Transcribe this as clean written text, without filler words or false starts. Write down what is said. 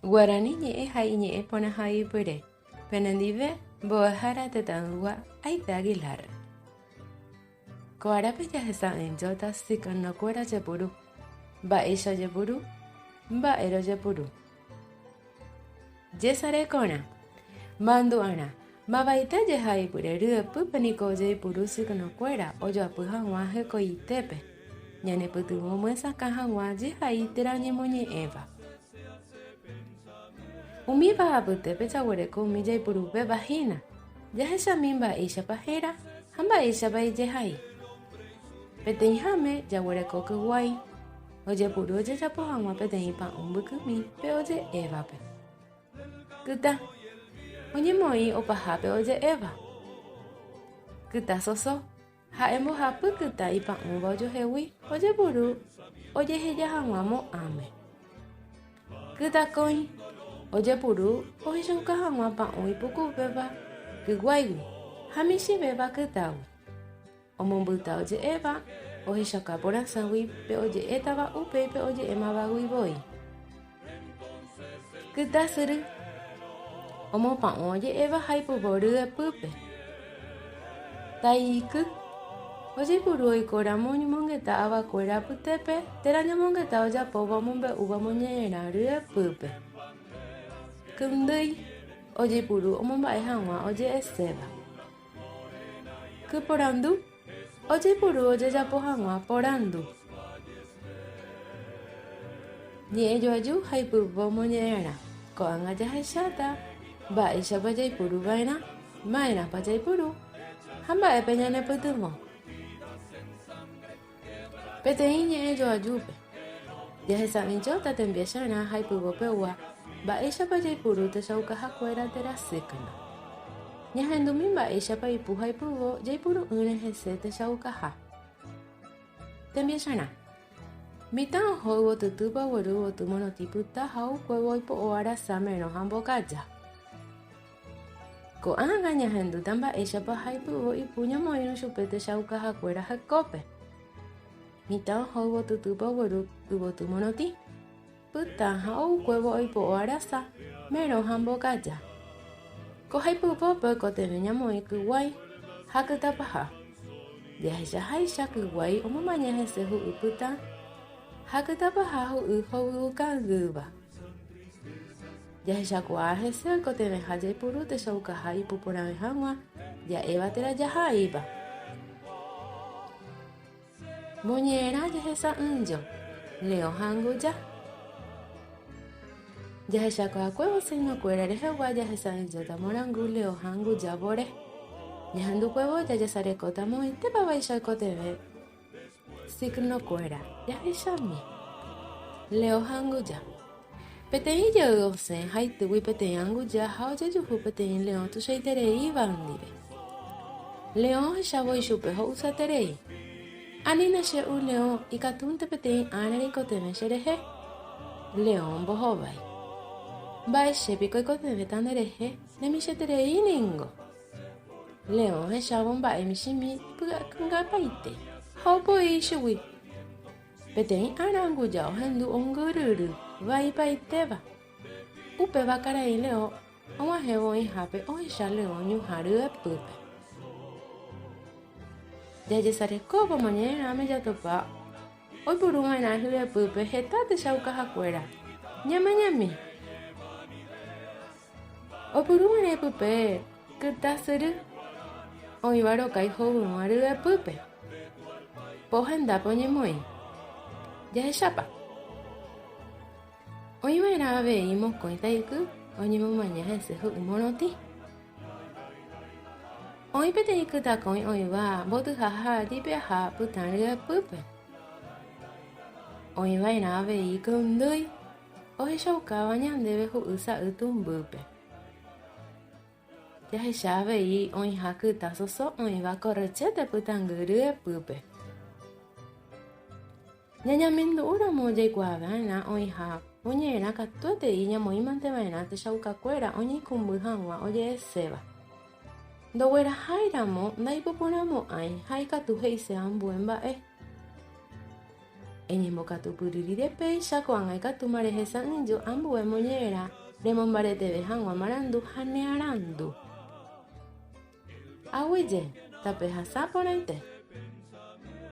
Guarani ñe'ẽ ha iñe'ẽ porãhaipyre, penendive mbo'ehára tetãygua Aida Aguilar. Ko árape jahesa'ỹijóta signokuéra jepuru, mba'éicha ojepuru, mba'ére ojepuru. Jesarekorã, mandu'arã, mavaite jehaipyre ryepýpe niko ojeipuru signokuéra ojoapy hag̃ua hekoitépe, ñanepytyvõ myesakã hag̃ua jehai térã ñemoñe'ẽva. Umíva apytépe jaguereko umi jaipuruvéva hína, jahechami mba'éichapa héra ha mba'éichapa ijehai. Peteĩháme jaguereko kyguái, ojepuru ojejapo hag̃ua peteĩ pa'ũ mbykymi pe oje'évape. Kyta, oñemoĩ opahápe oje'éva. Kyta soso, Ha'e mbohapy kyta ipa'ũva ojohegui ojepuru ojeheja hag̃ua mo'ãme. Kytakõi ojepuru ohechauka hag̃ua pa'ũ ipukuvéva kyguáigui ha michĩvéva kytágui. Omombyta oje'éva ohechauka porãsãgui pe oje'étava upéi pe oje'émavagui voi. Kyta syry omopa'ũ oje'éva ha ipyvo ryepýpe. Taiky ojeipuru oikóramo oñomongeta avakuéra apytépe térã ñomongeta ojapóva omombe'úva moñe'ẽrã ryepýpe. Kyndýi ojeipuru omomba'e hag̃ua oje'eséva. Kyporandu ojeipuru ojejapo hag̃ua porandu. Ñe'ẽjoaju ha ipyvo moñe'ẽrã. Ko'ág̃a jahecháta mba'éichapa jaipuru va'erã, ma'erãpa jaipuru ha mba'épa ñanepytyvõ. Peteĩ ñe'ẽjoajúpe, jahesa'ỹijóta tembiecharã ha ipyvopegua mba'éichapa jaipuru techaukahakuéra térã síkano. Ñahendumi mba'éichapa ipu ha ipyvo jaipuru'ỹre hese techaukaha. Tembiecharã. Mitã oho yvotytýpe ogueru yvoty morotĩ pyta ha oukuévo oipo'o arasa merõ ha mbokaja. Ko'ág̃a ñahendúta mba'éichapa haipyvo ipu ñamoĩrõ chupe techaukahakuéra hekópe. Mitã oho yvotytýpe ogueru yvoty morotĩ, pytã ha oukuévo oipo'o arasa, merõ ha mbokaja. Ko haipyvópe oikotevẽ ñamoĩ kyguái ha kytapaha. Jahechaháicha kyguái omomaña hese hu'y pytã ha kytapaha hu'y hovyũkangýva. Jahechakuaa hese oikotevẽha jaipuru techaukaha ipu porãve hag̃ua ja'éva térã jahaíva. Moñe'ẽrã jehesa'ỹijo, leõ ha anguja. Jahechakuaakuévo signokuéra rehegua jahesa'ỹijóta morangu leõ ha anguja vore. Ñahendukuévo jajesarekóta moõitépa vaicha oikotevẽ signokuéra. Jahechami. Leõ ha anguja. Peteĩ jey osẽ haitýgui peteĩ anguja ha ojejuhu peteĩ leõ tuichaitereíva ndive. Leõ ohechávo ichupe ho'usaterei. Anína che'u leõ, ikatúnte peteĩ ára reikotevẽ cherehe. Leõ ombohovái. Mba'e che piko aikotevẽta nderehe, nemichĩeterei ningo. Leõ ohechávo mba'e michĩmi ipy'akyngapaite ha opoi ichugui. Peteĩ ára anguja ohendu ongyryry vaipaitéva. Upéva karai leõ og̃uahẽvo oĩhápe ohecha leõ ñuhã ryepýpe. Jajesarekóvo moñe'ẽrãme jatopa oipuruva'erã hyepýpe heta techaukahakuéra. Ñamañami. Oipuruva'erã ipype kyta syry oĩva rokái hovyũva ryepýpe. Po hendápe oñemoĩ. Jahechápa. Oĩva'erã avei mokõi taiky oñemomaña hese hu'y morotĩ. Oĩ peteĩ kytakõi oĩva mbotyha ha jepe'aha pytã ryepýpe. Oĩva'erã avei kyndýi ohechaukáva ñandéve hu'y sa'y tumbýpe. Jahecha avei oĩha kyta soso oĩva korrechéte pytãngy ryepýpe. Ñañamindu'úramo jaikuaava'erã oĩha oñe'ẽrã katuetei ñamoĩmanteva'erã techaukakuéra oñeikũmby hag̃ua oje'eséva. Ndogueraháiramo ndaipoporãmo'ãi ha ikatu he'ise ambue mba'e. Eñembokatupyry rire péicha ko'ág̃a ikatúma rehesa'ỹijo ambue moñe'ẽrã remombareteve hag̃ua marandu ha ne arandu. Aguyje, tapehasa porãite.